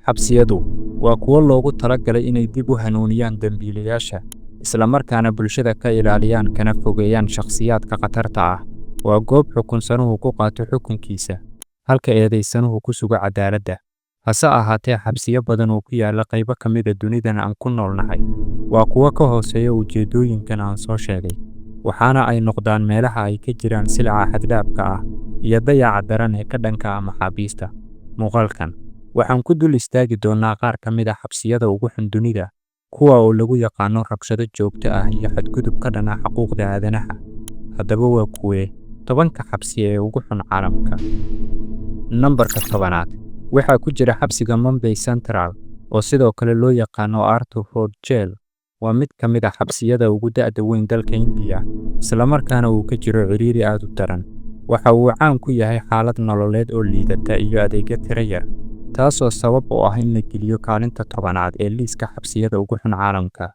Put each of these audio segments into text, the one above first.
Xabsiyadu waa kuwo loogu talagalay inay dib u hanuuniyaan dembiilayaasha, isla markaana bulshada ka ilaaliyaan kana fogeeyaan shakhsiyaadka khatarta ah. Waa goob xukunsanuhu ku qaato xukunkiisa, halka eedaysanuhu ku sugo cadaaladda. Hase ahaatee, xabsiyo badan oo ku yaalla qaybo ka mid ah dunidan aan ku noolnahay waa kuwo ka hooseeya ujeeddooyinkan aan soo sheegay, waxaana ay noqdaan meelaha ay ka jiraan silica xad-dhaafka ah iyo dayaca daran ee ka dhanka ah maxaabiista. Muuqaalkan waxaan ku dul istaagi doonaa qaar ka mid ah xabsiyada ugu xun dunida, kuwa oo lagu yaqaano rabshado joogto ah iyo xadgudub ka dhan ah xuquuqda aadanaha. Haddaba, waa kuwee 10-ka xabsi ee ugu xun caalamka? Nambarka 10aad waxaa ku jira xabsiga Mumbai Central, oo sidoo kale loo yaqaano Arthur Road Jail. Waa mid ka mid ah xabsiyada ugu da'da weyn dalka Hindiya, isla markaana uu ka jiro ciriiri aad u daran. Waxa uu caan ku yahay xaalad nololeed oo liidata iyo adeegyo tiro yar, taasoo sabab u ah in la geliyo kaalinta 10aad ee liiska xabsiyada ugu xun caalamka.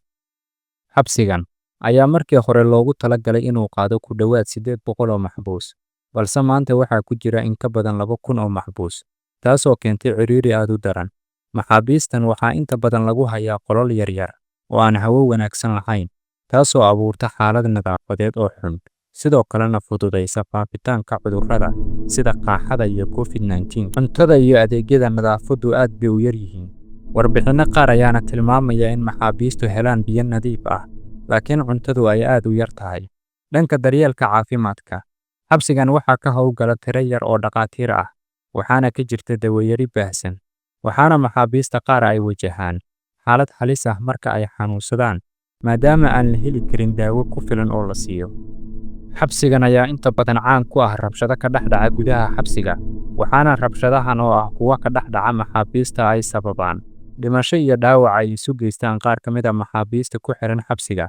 Xabsigan ayaa markii hore loogu talagalay inuu qaado ku dhowaad 800 oo maxbuus, balse maanta waxaa ku jira in ka badan 2000 oo maxbuus, taasoo keentay ciriiri aad u daran. Maxaabiistan waxaa inta badan lagu hayaa qolal yaryar oo aan hawo wanaagsan lahayn, taasoo abuurta xaalad nadaafadeed oo xun, sidoo kalena fududeysa faafitaanka cudurrada sida qaaxada iyo COVID-19. Cuntada iyo adeegyada nadaafaddu aad bay u yar yihiin. Warbixinno qaar ayaana tilmaamaya in maxaabiistu helaan biyo nadiif ah, laakiin cuntadu ay aad u yar tahay. Dhanka daryeelka caafimaadka, xabsigan waxaa ka howlgala tiro yar oo dhakhaatiir ah, waxaana ka jirta dawo yari baahsan, waxaana maxaabiista qaar ay wajahaan xaalad halis ah marka ay xanuunsadaan, maadaama aan la heli karin daawo ku filan oo la siiyo. Xabsigan ayaa inta badan caan ku ah rabshado ka dhex dhaca gudaha xabsiga, waxaana rabshadahan oo ah kuwo ka dhex dhaca maxaabiista ay sababaan dhimasho iyo dhaawac ay isu geystaan qaar ka mid ah maxaabiista ku xiran xabsiga.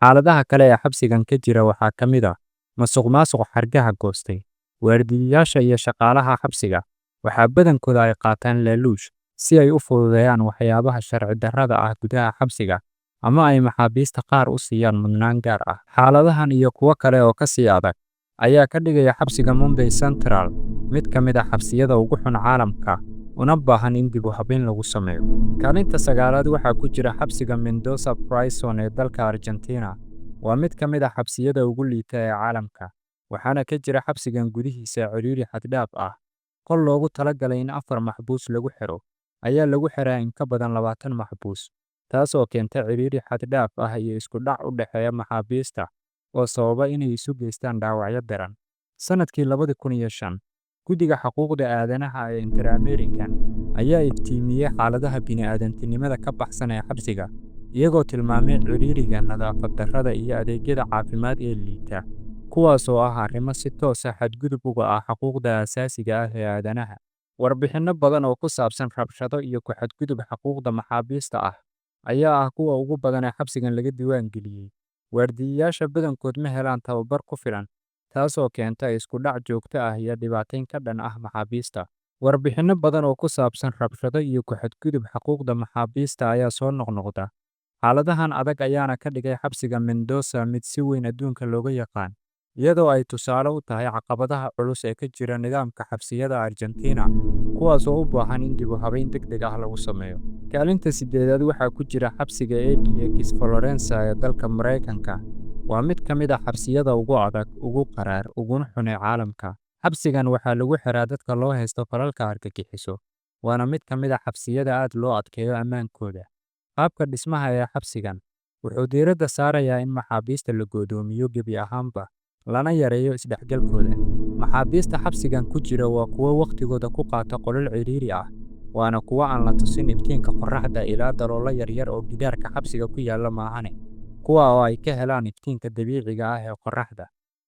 Xaaladaha kale ee xabsigan ka jira waxaa ka mid ah musuqmaasuq xargaha goostay. Waardiyayaasha iyo shaqaalaha xabsiga waxaa badankooda ay qaataan laaluush si ay u fududeeyaan waxyaabaha sharci darrada ah gudaha xabsiga ama ay maxaabiista qaar u siiyaan mudnaan gaar ah. Xaaladahan iyo kuwo kale oo ka sii adag ayaa ka dhigaya xabsiga Mumbai Central mid ka mid ah xabsiyada ugu xun caalamka, una baahan in dib u habeyn lagu sameeyo. Kaalinta sagaalaad waxaa ku jira xabsiga Mendoza Prison ee dalka Argentina. Waa mid ka mid ah xabsiyada ugu liita ee caalamka, waxaana ka jira xabsigan gudihiisa ciriiri xad-dhaaf ah. Qol loogu talagalay in afar maxbuus lagu xiro ayaa lagu xiraa in ka badan 20 maxbuus, taasoo keenta ciriiri xad-dhaaf ah iyo isku dhac u dhexeeya maxaabiista oo sababa inay isu geystaan dhaawacyo daran. Sanadkii 2005, Guddiga Xuquuqda Aadanaha ee Inter-American ayaa iftiimiyey xaaladaha bini'aadantinimada ka baxsan ee xabsiga, iyagoo tilmaamay ciriiriga, nadaafad darrada iyo adeegyada caafimaad ee liita, kuwaas oo ah arrimo si toos ah xadgudub uga ah xuquuqda aasaasiga ah ee aadanaha. Warbixinno badan oo ku saabsan rabshado iyo ku xadgudub xuquuqda maxaabiista ah ayaa ah kuwa ugu badan ee xabsigan laga diiwaan geliyey. Waardiyayaasha badankood ma helaan tababar ku filan, taasoo keenta isku dhac joogto ah iyo dhibaatayn ka dhan ah maxaabiista. Warbixinno badan oo ku saabsan rabshado iyo ku xadgudub xuquuqda maxaabiista ayaa soo noqnoqda. Xaaladahan adag ayaana ka dhigay xabsiga Mendoza mid si weyn adduunka looga yaqaan, iyadoo ay tusaale u tahay caqabadaha culus ee ka jira nidaamka xabsiyada Argentina, kuwaas oo u baahan in dib u habeyn degdeg ah lagu sameeyo. Kaalinta sideedaad waxaa ku jira xabsiga ADX Florence ee dalka Mareykanka. Waa mid ka mid ah xabsiyada ugu adag, ugu qaraar, uguna xun ee caalamka. Xabsigan waxaa lagu xiraa dadka loo haysto falalka argagixiso, waana mid ka mid ah xabsiyada aad loo adkeeyo ammaankooda. Qaabka dhismaha ee xabsigan wuxuu diiradda saarayaa in maxaabiista la go'doomiyo gebi ahaanba, lana yareeyo isdhexgalkooda. Maxaabiista xabsigan ku jira waa kuwo waqtigooda ku qaata qolal ciriiri ah, waana kuwo aan la tusin iftiinka qorraxda ilaa daloolo yaryar oo gidaarka xabsiga ku yaalla maahane, kuwa oo ay ka helaan iftiinka dabiiciga ah ee qorraxda.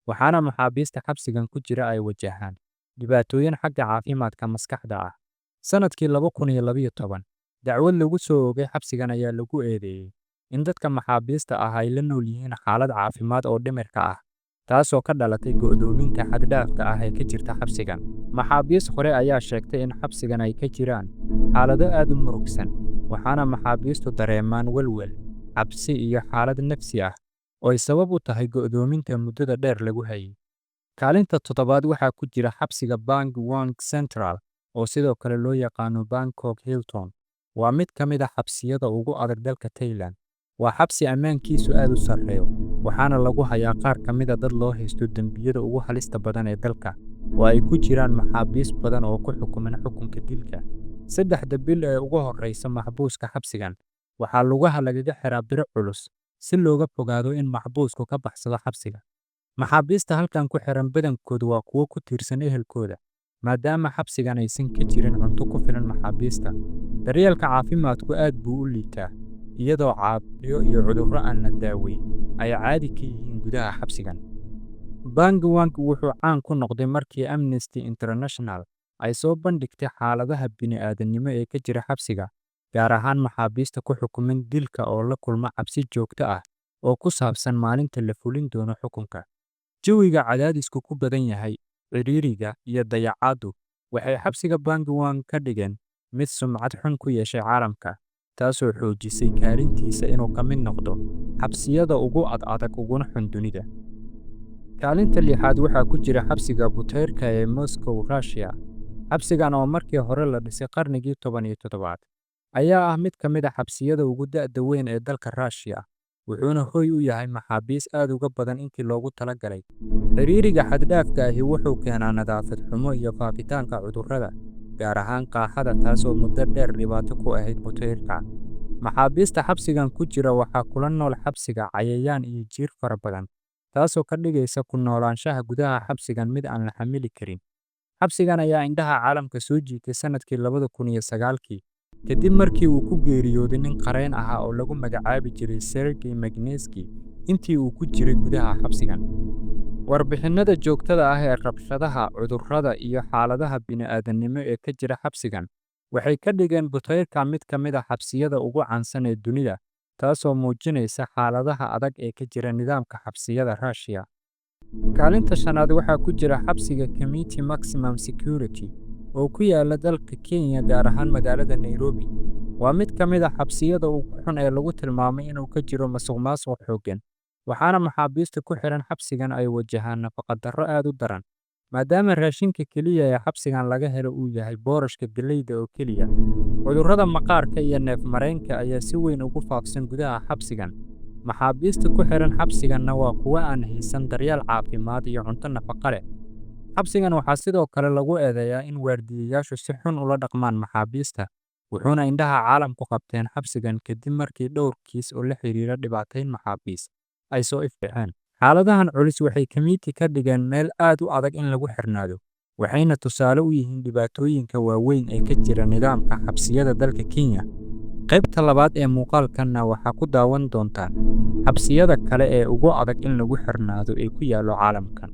Waxaana maxaabiista xabsigan ku jira ay wajahaan dhibaatooyin xagga caafimaadka maskaxda ah. Sanadkii 2012, dacwad lagu soo oogay xabsigan ayaa lagu eedeeyay in dadka maxaabiista ah ay la nool yihiin xaalad caafimaad oo dhimirka ah, taasoo ka dhalatay go'doominta xad-dhaafka ah ee ka jirta xabsigan. Maxaabiis hore ayaa sheegtay in xabsigan ay ka jiraan xaalado aad u murugsan, waxaana maxaabiistu dareemaan welwel, cabsi iyo xaalad nafsi ah oo ay sabab u tahay go'doominta muddada dheer lagu hayay. Kaalinta toddobaad waxaa ku jira xabsiga Bang Won Central, oo sidoo kale loo yaqaano Bangkok Hilton. Waa mid ka mid ah xabsiyada ugu adag dalka Thailand. Waa xabsi ammaankiisu aad u sarreeyo, waxaana lagu hayaa qaar ka mid ah dad loo haysto dembiyada ugu halista badan ee dalka, oo ay ku jiraan maxaabiis badan oo ku xukuman xukunka dilka. 3da bil ee ugu horreysa maxbuuska xabsigan, waxaa lugaha lagaga xiraa biro culus si looga fogaado in maxbuusku ka baxsado xabsiga. Maxaabiista halkan ku xiran badankoodu waa kuwo ku tiirsan ehelkooda, maadaama xabsigan aysan ka jirin cunto ku filan maxaabiista. Daryeelka caafimaadku aad buu u liitaa, iyadoo caabuqyo iyo cudurro aan la daaweyn ay caadi ka yihiin gudaha xabsigan. Bang Wang wuxuu caan ku noqday markii Amnesty International ay soo bandhigtay xaaladaha bini'aadantinimo ee ka jira xabsiga, gaar ahaan maxaabiista ku xukuman dilka oo la kulma cabsi joogto ah oo ku saabsan maalinta la fulin doono xukunka. Jawiga cadaadisku ku badan yahay, ciriiriga, iyo dayacaaddu waxay xabsiga Bang Wang ka dhigeen mid sumcad xun ku yeeshay caalamka, taasoo xoojisay kaalintiisa inuu ka mid noqdo xabsiyada ugu ad-adag uguna xun dunida. Kaalinta lixaad waxaa ku jira xabsiga Butyrka ee Moscow, Russia. Xabsigan oo markii hore la dhisay qarnigii 17aad, ayaa ah mid ka mid ah xabsiyada ugu da'da weyn ee dalka Russia, wuxuuna hoy u yahay maxaabiis aad uga badan intii loogu talagalay. Ciriiriga xad-dhaafka ahi wuxuu keenaa nadaafad xumo iyo faafitaanka cudurrada, gaar ahaan qaaxada, taasoo muddo dheer dhibaato ku ahayd Butyrka. Maxaabiista xabsigan ku jira waxaa kula nool xabsiga cayayaan iyo jiir fara badan, taasoo ka dhigaysa ku noolaanshaha gudaha xabsigan mid aan la xamili karin. Xabsigan ayaa indhaha caalamka soo jiitay sanadkii 2009kii, kadib markii uu ku geeriyooday nin qareen ahaa oo lagu magacaabi jiray Sergei Magnitsky intii uu ku jiray gudaha xabsigan. Warbixinnada joogtada ah ee rabshadaha, cudurrada iyo xaaladaha bini'aadantinimo ee ka jira xabsigan waxay ka dhigeen Butyrka mid ka mid ah xabsiyada ugu caansan ee dunida, taasoo muujinaysa xaaladaha adag ee ka jira nidaamka xabsiyada Russia. Kaalinta shanaad waxaa ku jira xabsiga Kamiti Maximum Security oo ku yaala dalka Kenya, gaar ahaan magaalada Nairobi. Waa mid ka mid ah xabsiyada ugu xun ee lagu tilmaamay inuu ka jiro musuqmaasuq xooggan, waxaana maxaabiista ku xiran xabsigan ay wajahaan nafaqo-darro aad u daran, maadaama raashinka keliya ee xabsigan laga helo uu yahay boorashka galleyda oo keliya. Cudurrada maqaarka iyo neef-mareenka ayaa si weyn ugu faafsan gudaha xabsigan. Maxaabiista ku xiran xabsiganna waa kuwo aan haysan daryeel caafimaad iyo cunto nafaqo leh. Xabsigan waxaa sidoo kale lagu eedeeyaa in waardiyayaashu si xun ula dhaqmaan maxaabiista, wuxuuna indhaha caalamku qabteen xabsigan kadib markii dhowr kiis oo la xiriira dhibaatayn maxaabiis ay soo ifbaxeen. Xaaladahan culus waxay Kamiti ka dhigeen meel aad u adag in lagu xirnaado, waxayna tusaale u yihiin dhibaatooyinka waaweyn ee ka jira nidaamka xabsiyada dalka Kenya. Qaybta labaad ee muuqaalkanna waxaa ku daawan doontaan xabsiyada kale ee ugu adag in lagu xirnaado ee ku yaalo caalamkan.